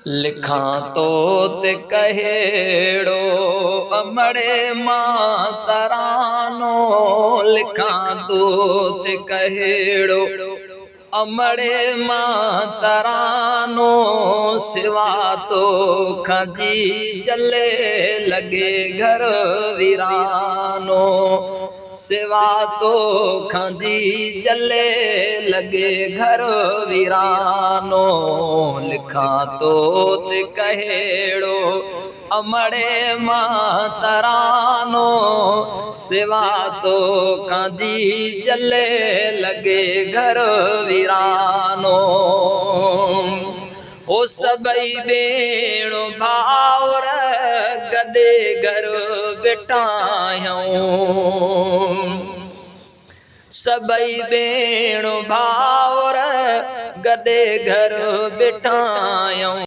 لکان تو تي ڪهڙو امڙي مان ترانو لکان تو تي ڪهڙو امڙي مان ترانو سوا تو کان جي جلي لڳي گهر ويرانو سوا تو کان جي جلي لڳي گهر ويرانو لکان تو تي ڪهڙو امڙي مان ترانو سوا تو کان جي جلي لڳي گهر ويرانو هو سڀئي ڀيڻ ڀائر گڏي گهر ويٺا آهيون. سڀئي ڀيڻ ڀائر گڏي گهر ويٺا آهيون.